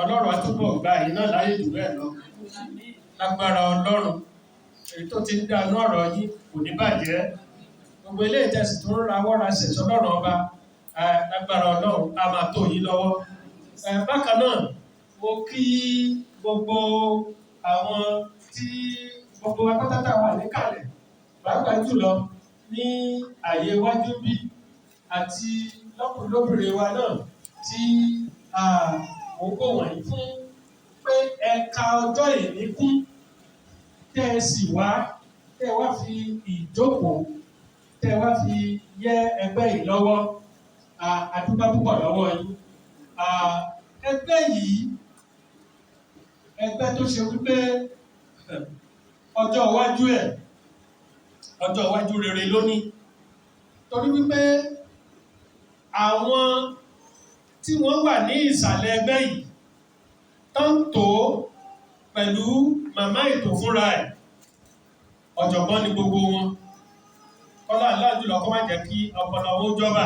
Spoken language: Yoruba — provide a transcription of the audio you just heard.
Ọlọ́run á túbọ̀ gba èyí náà láyè jù bẹ́ẹ̀ lọ. Lágbára Ọlọ́run, èyí tó ti ń dá inú ọ̀rọ̀ yín kò ní bàjẹ́. Gbogbo ilé ìtẹ̀sí tó ń rawọ́ ra ṣẹ̀ṣọ́ Ọlọ́run ọba, lágbára Ọlọ́run á máa tó yín lọ́wọ́. Bákan náà, mo kí gbogbo àwọn tí gbogbo apátátá wà níkàlẹ̀, pàápàá jùlọ ní àyè iwájú bí àti lọ́kùnrin lóbìnrin wa náà tí mò ń kó wọ̀nyí fún pé ẹ̀ka ọjọ́ ìní kún tẹ́ ẹ sì wá, tẹ́ ẹ wá fi ìjókòó, tẹ́ ẹ wá fi yẹ ẹgbẹ́ yìí lọ́wọ́. A dúpẹ́ púpọ̀ lọ́wọ́ yín. Ẹgbẹ́ yìí, ẹgbẹ́ tó ṣe wípé ọjọ́ iwájú ẹ̀, ọjọ́ iwájú rere lónìí, torí wípé àwọn tí wọ́n wà ní ìsàlẹ̀ ẹgbẹ́ yìí tó ń tò ó pẹ̀lú màmá ètò fúnra ẹ̀, ọ̀jọ̀gbọ́n ni gbogbo wọn. Kọ́lá ńlá jùlọ kó má jẹ́ kí ọpọlọ wọn jọba.